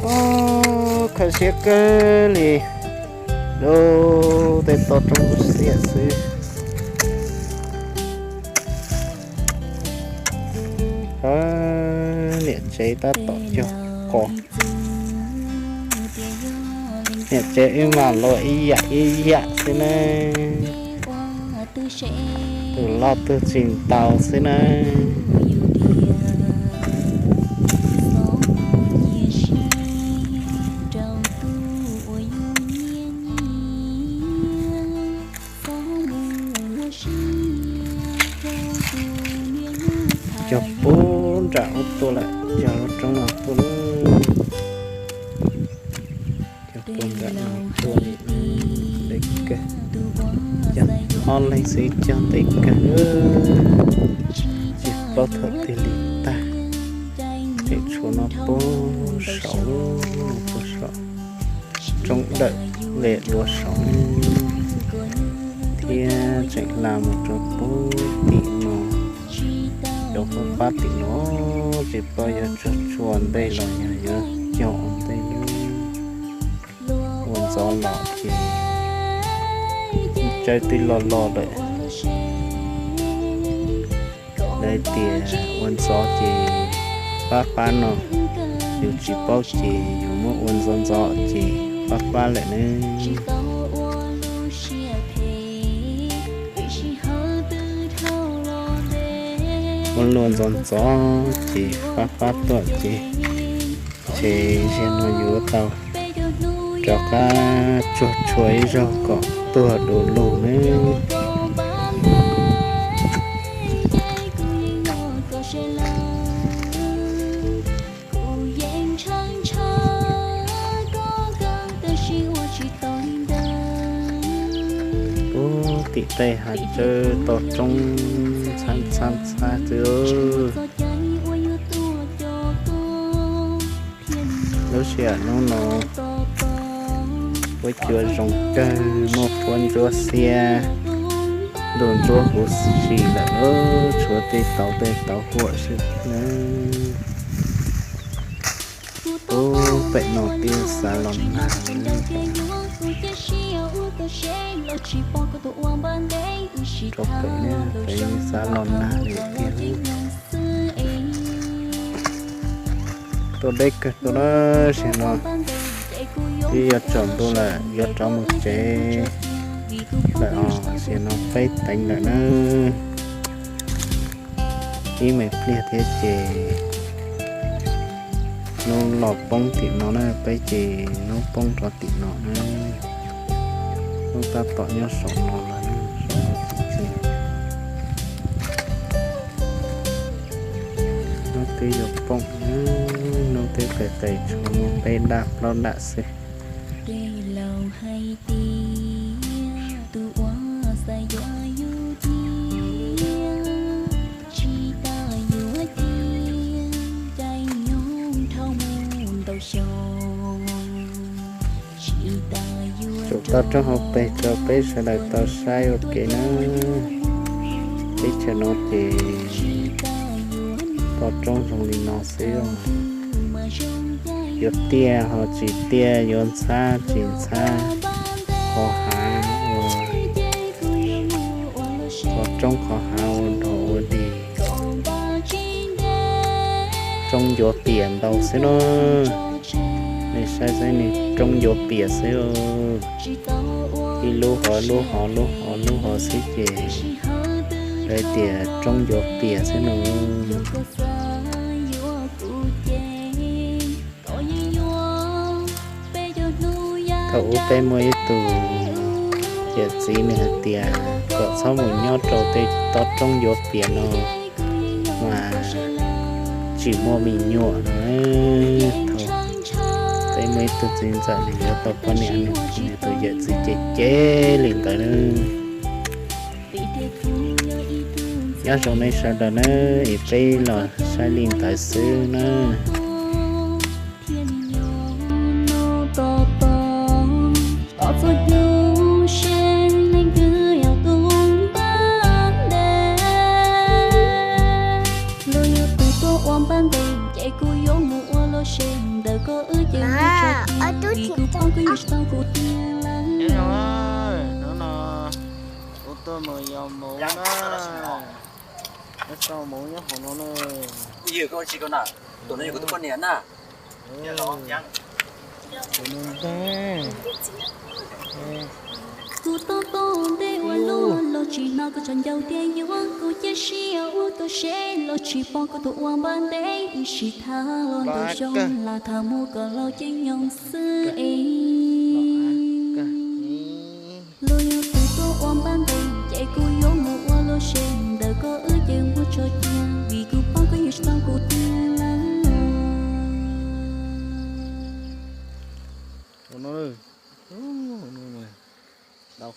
Ub, kho siab kawg li. Lub tej toj roob xiam xwb. Niam tsev tab tom cog qos. Niam tsev wb mas luag ib yam ib yam xwb na. Tus loj tus tsis ntaus xwb na. Cog puag nram ub tuaj lawm, cog lub roob no tuaj lawm. Cog puag nram no tuaj li, deb kawg. Cog ob leeg xwb cog deb kawg, tsis paub thaum twg li tag. Tseem tshuav no puag saum, puag saum roob dawm ve dua saum, thiab tseem hla mus rau puag tim no. Cov fab fab tim no tsis paub yuav tsuag tsuag ntej los yog yuav cog ua ntej lub. Ua ntxov los ces tsawb twb loj loj lawm. Lawv tias ua ntxov ces fab fab no, yus tsis paub ces yus muab ua ntxov ntxov ces fab fab lawm ne. Ua luaj ntxov ntxov ces fab fab tuaj ces, ces zaum no yuav tau rov qab tsuag tshua ib zaug kom tuag du lug nawb. Ub, tim tej hav tsawb toj roob ntxhab ntxhab ntxhab xwb. Lub sij hawm hnub no huab cua zoo kawg, muaj huab ntsuab xiab, ntuj ntsuab huv si lawm, tshuav tej tauv tej tauv huam xwb na. Ub, pem no twb xav los nag li. Rau pem ne, pem xav los nag li tiag. Tuaj deb kawg tuaj na, sim no twb yuav tsaus ntuj lawm, yuav rov mus tsev lawm os, sim no peb teev lawm na. Ib me pliag thiab ces hnub los poob tim no na, peb ces hnub poob rov tim no na. Hnub tab tom nyob saum no lawm, saum no txi txiv. Hnub twb yuav poob, hnub twb qis qis, tshuav muaj peb daj plaub daj xwb. Tsuas toj roob hauv pes rau peb sawv daws tau saib ua ke na. Teb chaws no ces toj roob zoo li no xwb. Yuav tiaj ho tsis tiaj, yuav ntxhab tsis ntxhab, qhov hav ua, qhov roob qhov hav ua dog ua dig. Roob ncuav pias ntau xwb na. Nej saib xwb ne, roob ncuav pias xwb. Ib lub hov lub hov lub hov lub hov xwb ces lawv tias roob ncuav pias xwb no. Thaum ub peb muaj ib tug yawm txiv nws hais tias kom txhob mus nyob rau tej toj roob ncuav pias no mas tsis muaj me nyuam no. Thaum peb muaj ib tug txiv ntxawm nws yuav tau poj niam, nws tus yawm txiv ces cem li ntawd na. Nyob zoo nej sawv daws na, es peb los saib li ntawd xwb na. Vim kuv paub koj yuav tsis tau kuv tiag lawm. Nyob zoo, hnub no kuv tuaj mus yos muv na. Nyob zoo, muv nyob hauv no na. Yog koj tsis koj na, tus no yog kuv tus poj niam na. Tus no ntag. Kuv tau tau ntej ua luaj los tsis hnov koj tsom ncaus tias yuav kuv cia siab ua koj seb los tsis pom koj tus ua npab ntej ib sim thab los ntau xyoo lam tham mus kom laus ces nyoos xwb es. Luag yog tus tuaj ua npab ntej ces kuv yuav mus ua luag seb ntawm koj wb ces muaj tso cia vim kuv paub koj yuav tsis tau kuv tiag lawm.